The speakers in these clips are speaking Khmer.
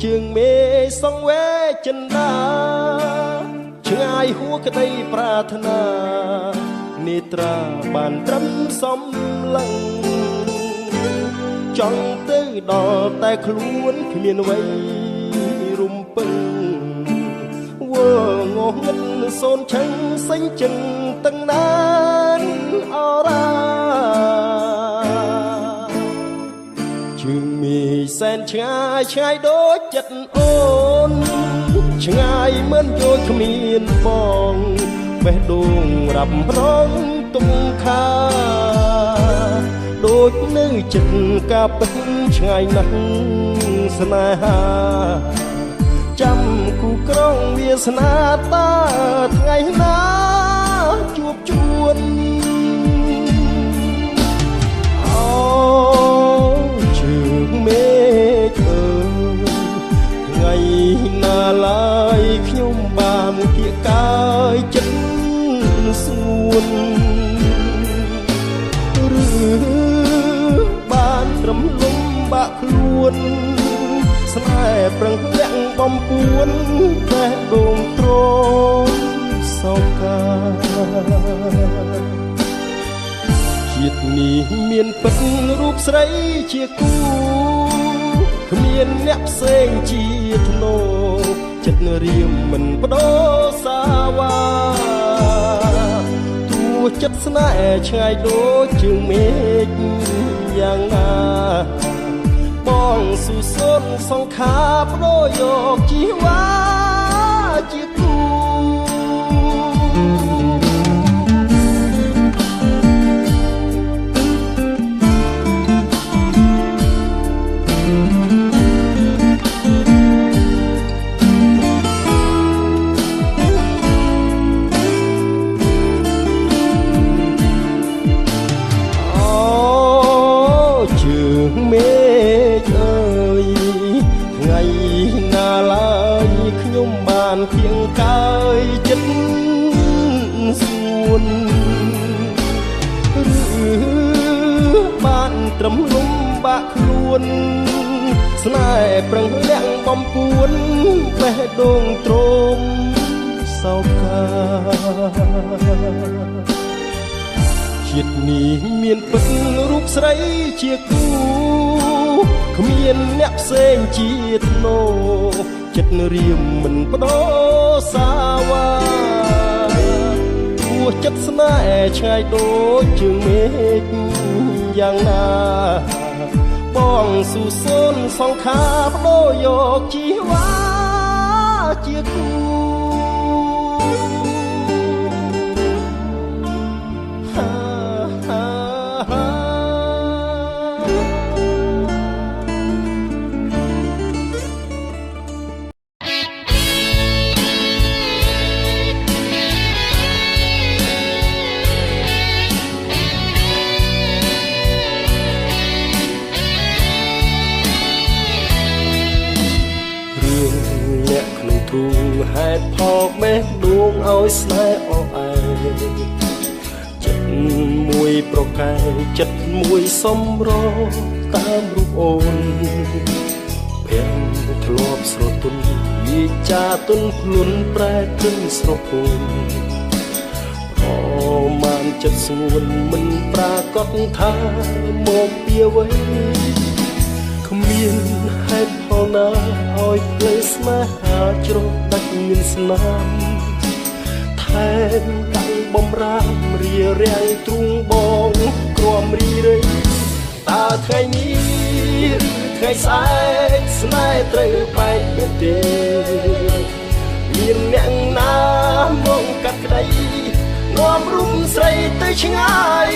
ជើងមេសង្វេចិន្តាឆ្ងាយហួក្តីប្រាថ្នានេត្រាបានត្រឹមសំឡឹងចង់ទៅដល់តែខ្លួនគ្មានអ្វីរំពឹងវល់ងងឹតសូនឆឹងសេញចិនតឹងណានអរាជើងមេសែនឆ្ងាយឆ្ងាយដូចចិត្តអូនឆ្ងាយមិនយល់គ្មានបងបេះដូងរ៉ាប់រងទុំខាដូចនៅចិត្តកាពិតឆ្ងាយណាស់ស្នេហាចាំគូក្រងវាសនាតាថ្ងៃណាជួបជួនអូជើងមេឃអើយថ្ងៃណាឡើយខ្ញុំបានគៀកកាយចិត្តស្ងួនឬបានត្រឹមលំបាក់ខ្លួនស្នេហ៍ប្រឹងលាក់បំពួនបេះដូងទ្រាំសោកាជាតិនេះមានពិតរូបស្រីជាគូគ្មានអ្នកផ្សេងជាធ្នូចិត្តរៀមមិនបដូរសាវ៉ាទោះចិត្តស្នេហ៍ឆ្ងាយដូចជើងមេឃយ៉ាងណាបងស៊ូសូនសង្ខារបដូរយកជីវ៉ាជាគូអូជើងមេឃអើយថ្ងៃណាឡើយខ្ញុំបានគៀងកាយចិត្តស្ងួនឬបានត្រឹមលំបាក់ខ្លួនស្នេហ៍ប្រឹងលាក់បំពួនបេះដូងទ្រាំសោកាជាតិនេះមានពិតរូបស្រីជាគូគ្មានអ្នកផ្សេងជាធ្នូចិត្តរៀមមិនបដូរសាវ៉ាទោះចិត្តស្នេហ៍ឆ្ងាយដូចជើងមេឃយ៉ាងណាបងស៊ូសូនសង្ខារបដូរយកជីវ៉ាជាគូហេតុផលបេះដូងឲ្យស្នេហ៍អអែចិត្តមួយប្រកែចិត្តមួយសំរតាមរូបអូនភាំងធ្លាប់ស្រទន់វាចាទុនភ្លុនប្រែទិនស្រពោនប្រមាណចិត្តស្ងួនមិនប្រាកដថាមកពីអ្វីគ្មានហេតុផលណាឲ្យផ្លូវស្នេហាជ្រោះដាច់មានស្នាមថែមដៃបំរាមរារាំងទ្រូងបងក្រំរីរៃតើថ្ងៃនេះឬថ្ងៃស្អែកស្នេហ៍ត្រូវបែកមែនទេមានអ្នកណាមកកាត់ក្តីនាំរុំស្រីទៅឆ្ងាយ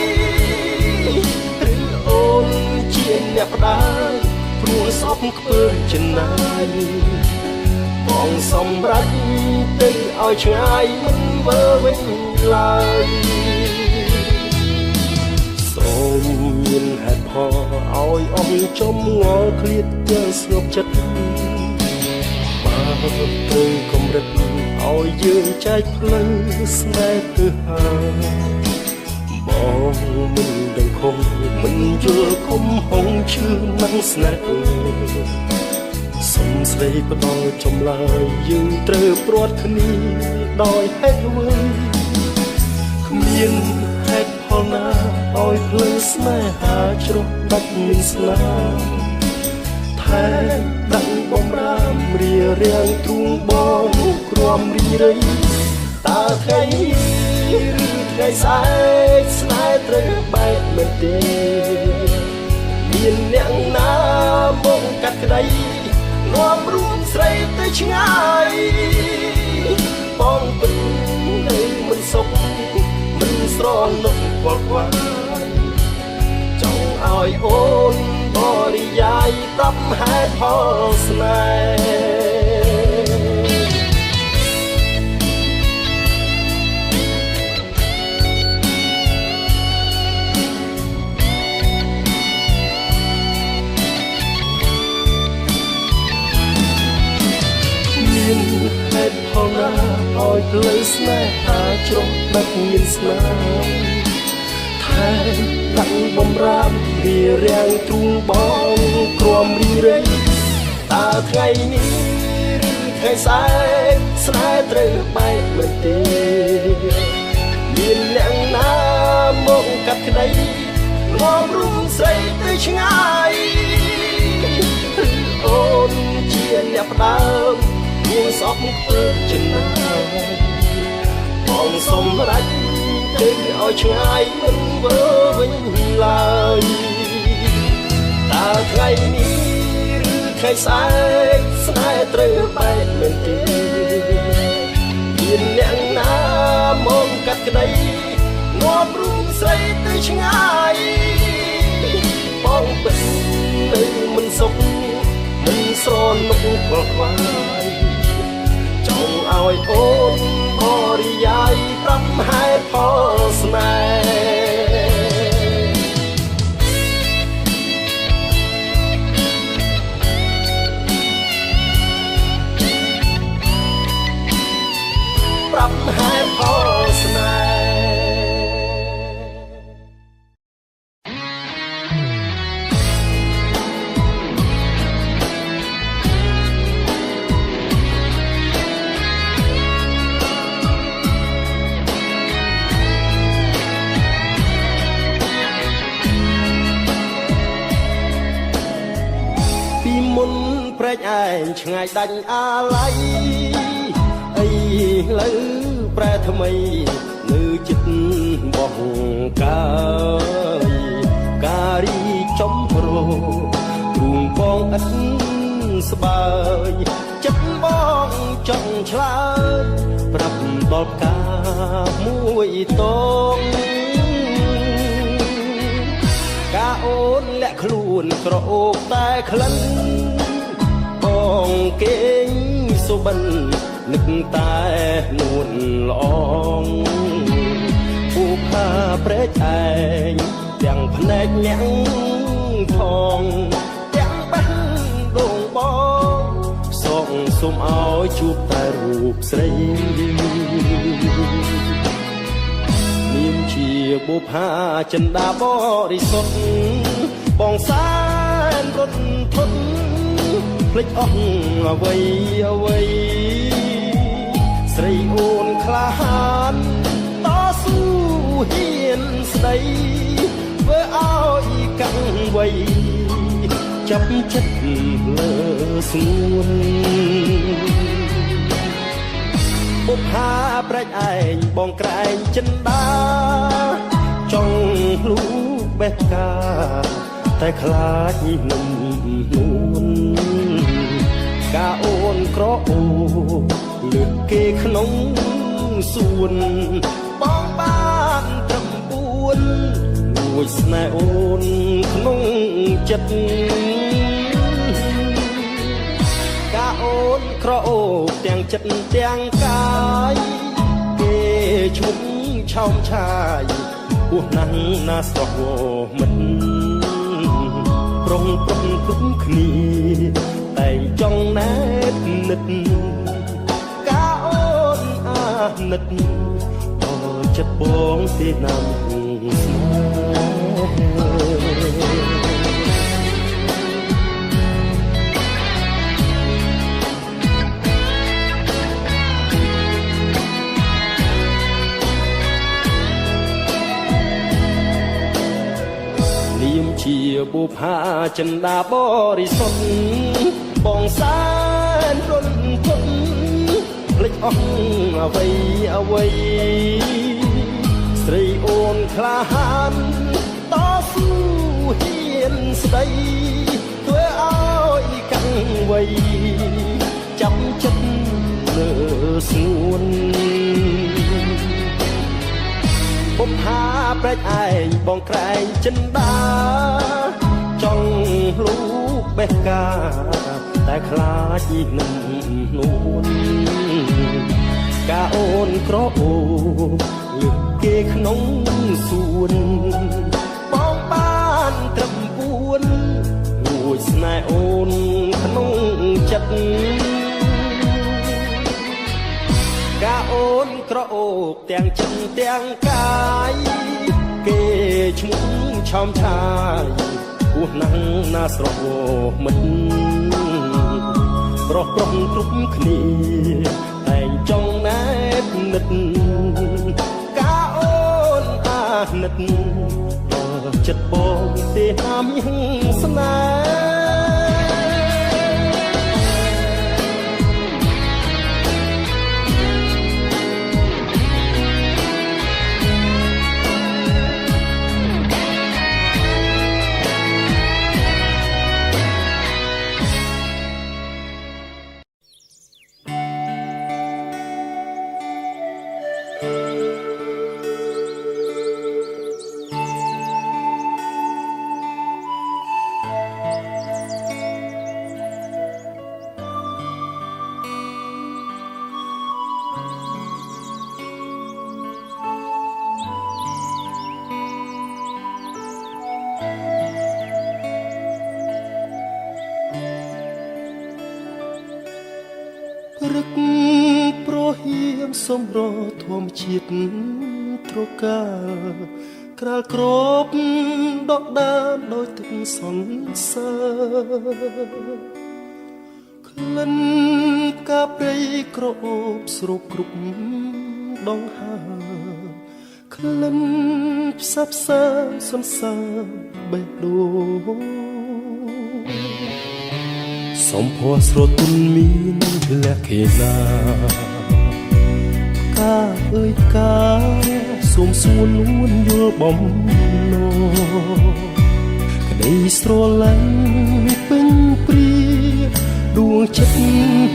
ឬអូនជាអ្នកផ្ដាយព្រោះសពខ្ពើចំណាយបងសម្រេចទៅឲ្យឆ្ងាយមិនវិលវិញឡើយសូមមានហេតុផលឲ្យអស់ចំងល់ឃ្លាតទាំងស្ងប់ចិត្តបើត្រូវកម្រិតឲ្យយើងចែកផ្លូវស្នេហ៍ទៅហើយបងមិនដឹងខំមិនយល់ខំហងឈឺនឹងស្នេហ៍អើយ សុំស្រីផ្ដល់ចម្លើយយើងត្រូវព្រាត់គ្នាដោយហេតុអ្វីគ្មានហេតុផលណាឲ្យភ្លើស្នេហាជ្រុះដាច់មានស្នាមថែដាក់បំរាមរារាំងទ្រូងបងគ្រាំរីរៃតើថ្ងៃនេះឬថ្ងៃស្អែកស្នេហ៍ត្រូវបែកមែនទេមានអ្នកណាមកកាត់ក្តីនាំរួមស្រីទៅឆ្ងាយបងពិតនៅមិនសុខមិនស្រណុកខ្វល់ខ្វាយចង់ឲ្យអូនបរិយាយប្រាប់ហេតុផលស្នេហ៍ហេតុផលណាឲ្យផ្លូវស្នេហាជ្រុះដាច់មានស្នាមថែដាក់បំរាមរារាំងទ្រូងបងគ្រាំរីរៃតើថ្ងៃនេះឬថ្ងៃស្អែកស្នេហ៍ត្រូវបែកមែនទេមានអ្នកណាមកកាត់ក្តីនាំរួមស្រីទៅឆ្ងាយឬអូនជាអ្នកផ្ដើមមានសពធ្វើចំណាយបងសុំរាច់ទៅឲ្យឆ្ងាយមិនវិលវិញឡើយតើថ្ងៃនេះឬថ្ងៃស្អែកស្នេហ៍ត្រូវបែកមែនទេមានអ្នកណាមកកាត់ក្តីនាំរួមស្រីទៅឆ្ងាយបងពិតនៅមិនសុខមិនស្រណុកខ្វល់ខ្វាយចង់ឲ្យអូនបរិយាយប្រាប់ហេតុផលស្នេហ៍ប្រាប់ហេតុផលស្នេហ៍ព្រែកឯងឆ្ងាយដាច់អាល័យអីលើប្រែថ្មីនៅចិត្តបោះកាយការីចំរោទ្រូងបងឥតស្បើយចិត្តបងចង់ឆ្លើយប្រាប់ដល់កាមួយតងកាអូនលាក់ខ្លួនក្រអូបតែក្លិនបងគេងសុបិននឹកតែនួនល្អងពូផាព្រែកឯងទាំងភ្នែកញាក់ផងទាំងបេះដូងបងសងសុំឲ្យជួបតែរូបស្រីនាមជាបុផាចិន្តាបរិសុទ្ធបងសែនរត់ធន់ភ្លេចអស់អ្វីអ្វីស្រីអូនក្លាហានតស៊ូហ៊ានស្ដីធ្វើឲ្យកាំងវៃចាប់ចិត្តលើស្ងួនបុផាប្រែកឯងបងក្រែងចិន្តាចង់លូបេះផ្កាតែខ្លាចនឹងនួនកាអូនក្រអូបលើកគេក្នុងសួនបងបានត្រឹម4លួចស្នេហ៍អូនក្នុងចិត្តកាអូនក្រអូបទាំងចិត្តទាំងកាយគេឈុំឆោមឆាយពោះណាស់ណាស្រស់មិនប្រុងប្រុងគ្រប់គ្នាតែងចង់ណែតនិតកាអូនអាណិតដល់ចិត្តបងទេណាំស្នេហ៍ នាមជាបុផាចិន្តាបរិសុទ្ធបងសែនរន្ធត់ភ្លេចអស់អ្វីអ្វីស្រីអូនក្លាហានតស៊ូហ៊ានស្ដីធ្វើឲ្យកាន់វ័យចាំចិត្តលើស្ងួន បុប្ផាប្រែកឯងបងក្រែងចិន្តាចង់លូកបេះកាតែខ្លាចនឹងនួនកាអូនក្រអូបលើកគេក្នុងសួនបងបានត្រឹមពួនលួចស្នេហ៍អូនក្នុងចិត្ត កាអូនក្រអូបទាំងចិត្តទាំងកាយគេឈ្មោះឆោមឆាយពោះណាំងណាស្រមិនប្រុសប្រុសគ្រប់គ្នាតែងចង់ណែបនិតកាអូនអាណិតដល់ចិត្តបងទេណាមានស្នេហ៍ ព្រឹកប្រហៀមសំរធម្មជាតិត្រកាក្រាលក្របដកដានដោយទឹកសន្សាក្លិនផ្កាព្រៃក្រអូបស្រូបគ្រប់ដងហើក្លិនផ្សះផ្សាសន្សាបេះដូងសំភ័សស្រទុនមានលក្ខិណាកាអើយកាសូមសួននួនយល់បំណងក្តីស្រឡាញ់ពេញព្រាដួងចិត្ត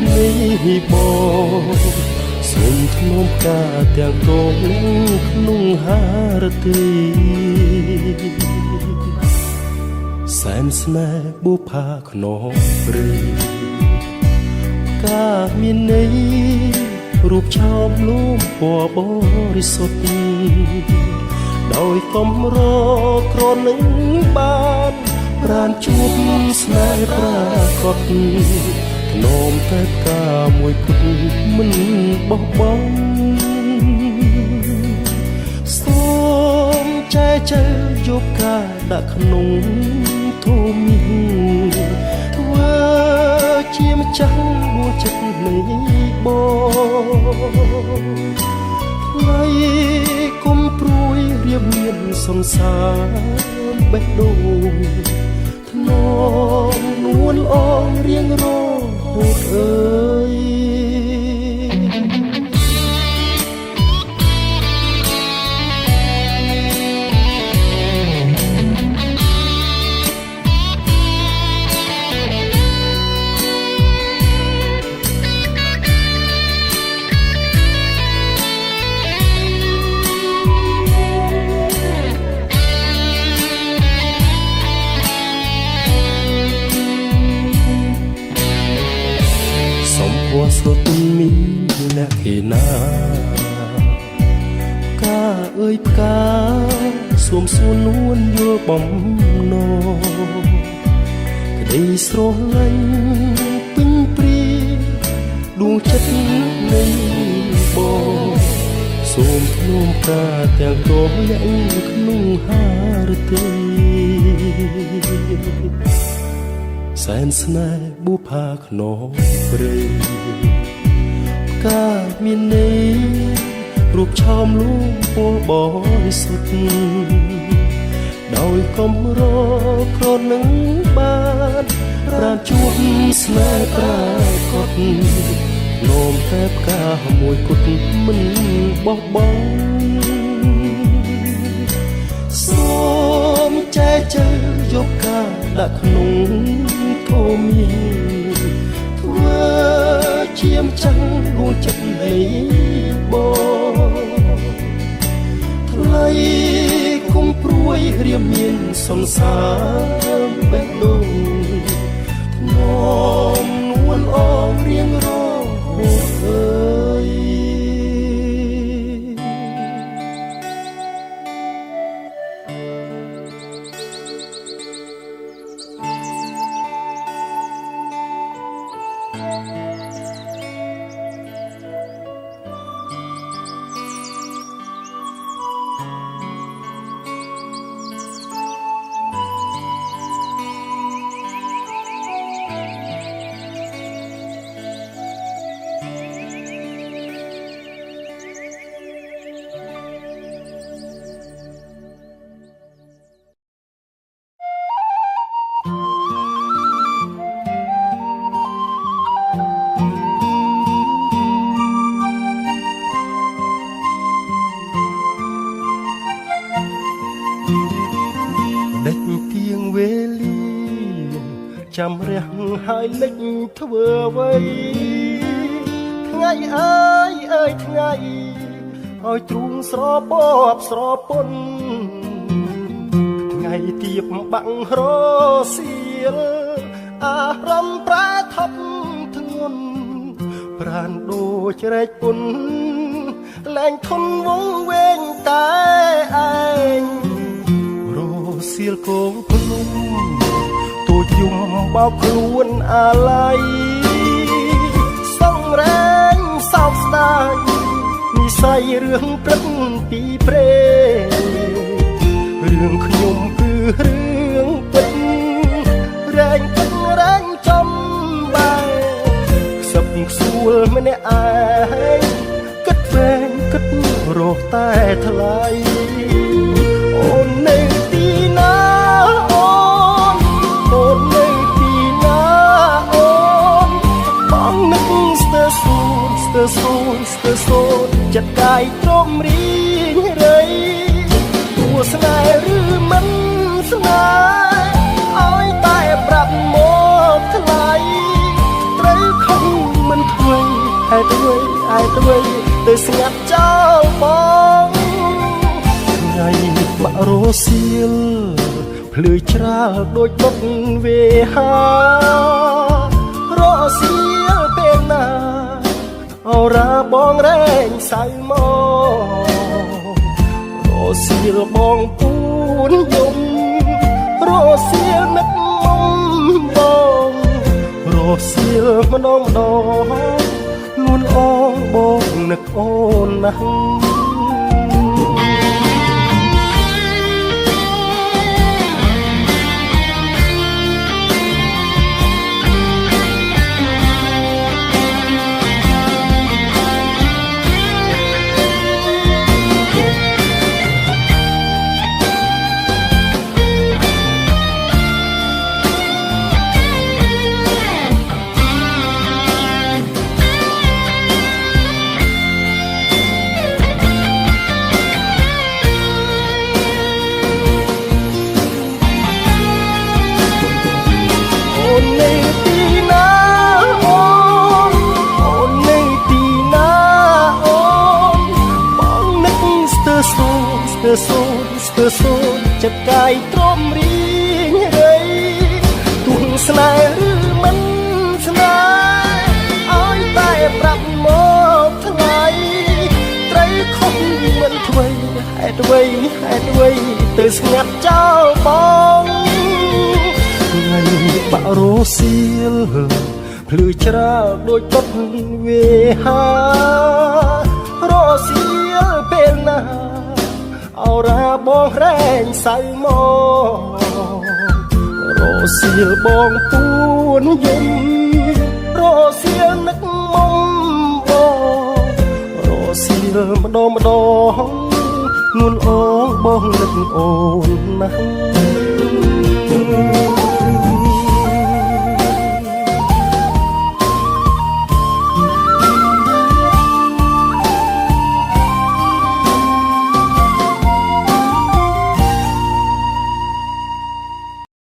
នៃបងសូមធ្នមផ្កាទាំងក្រងក្នុងហារទីសែនស្នេហ៍បុផាខ្នងព្រៃកាមានន័យរូបឆោមលំពណ៌បរិសុទ្ធដោយកំរក្រនឹងបានប្រានជួបស្នេហ៍ប្រាកដធ្នមតែផ្កាមួយគត់មិនបោះបង់សូមចែចែយកកាដាក់ក្នុងធមីធ្វើជាម្ចាស់ដួងចិត្តនៃបងថ្លៃគុំព្រួយរៀបមានសង្សារបេះដូងធ្នមនួនអងរៀងរហូតអើយស្រទុនមានលក្ខិណាកាអើយផ្កាសូមសួននួនយល់បំណងក្តីស្រឡាញ់ពេញព្រាដួងចិត្តនៃបងសូមធ្នមផ្កាទាំងក្រលាក់ក្នុងហារទីសែនស្នេហ៍បុផាខ្នងព្រៃផ្កាមានន័យរូបឆោមលួងពលបរិសុទ្ធដោយ កំរក្រនឹងបានប្រានជួបស្នេហ៍ប្រាកដនោមតែផ្កាមួយគត់មិនបោះបង់សូមចែកជើយកការដាក់ក្នុងធមីធ្វើជាម្ចាំងដួងចិត្តនៃបងថ្លៃគុំព្រួយរៀមមានសង្សារបេះដូងធ្នមនួនអងរៀងរហូតអើយ ដេចទៀងវេលាចាំរះហើយលិចធ្វើអ្វីថ្ងៃអើយអើយថ្ងៃឲ្យទ្រូងស្រពបស្រពន់ថ្ងៃទៀបបាំងរសៀលអារម្មណ៍ប្រែថប់ធ្ងន់ប្រានដូចរែកពុនលែងធន់វងវែងតែឯងរសៀលគងភ្នំទូចយំបោកខ្លួនអាល័យសងរែងសោកស្ដាយនិស័យរឿងព្រឹកពីព្រេរឿងខ្ញុំគឺរឿងពិតរែងពិតរែងចំបែខ្សឹបខ្សួលម្នាក់ឯងគិតវែងគិតរកតែថ្លៃអូននៅទីណាអូនអូននៅទីណាអូនបងនឹកស្ទើរសូនស្ទើរសូនស្ទើរសូនចិត្តកាយទ្រាំរីងរៃទោះស្នេហ៍ឬមិនស្នេហ៍ឲ្យតែប្រាប់មកថ្លៃត្រូវខំមិនធ្វើហេតុអ្វីហេតុអ្វីទៅស្ងាត់ចោលបងថ្ងៃបាក់រសៀលភ្លឺច្រាលដូចបុកវេហារសៀលពេលណាអរ៉ាបងរែងសៅមករសៀលបងពូនយំរសៀលនឹកមុំបងរសៀលម្ដងម្ដងនួនអងបងនឹកអូនណាស់ អូននៅទីណាអូនអូននៅទីណាអូនបងនឹកស្ទើរសូនស្ទើរសូនស្ទើរសូនចិត្តកាយទ្រាំរីងរៃទោះស្នេហ៍ឬមិនស្នេហ៍ឲ្យតែប្រាប់មកថ្លៃត្រូវខំមិនធ្វើហេតុអ្វីហេតុអ្វីទៅស្ងាត់ចោលបងថ្ងៃបាក់រសៀលភ្លឺច្រាលដូចបុកវេហារសៀលពេលណាអរ៉ាបងរែងសៅមករសៀលបងពូនយំរសៀលនឹកមុំបងរសៀលម្ដងម្ដង ងួនអងបងនឹកអូនណាស់។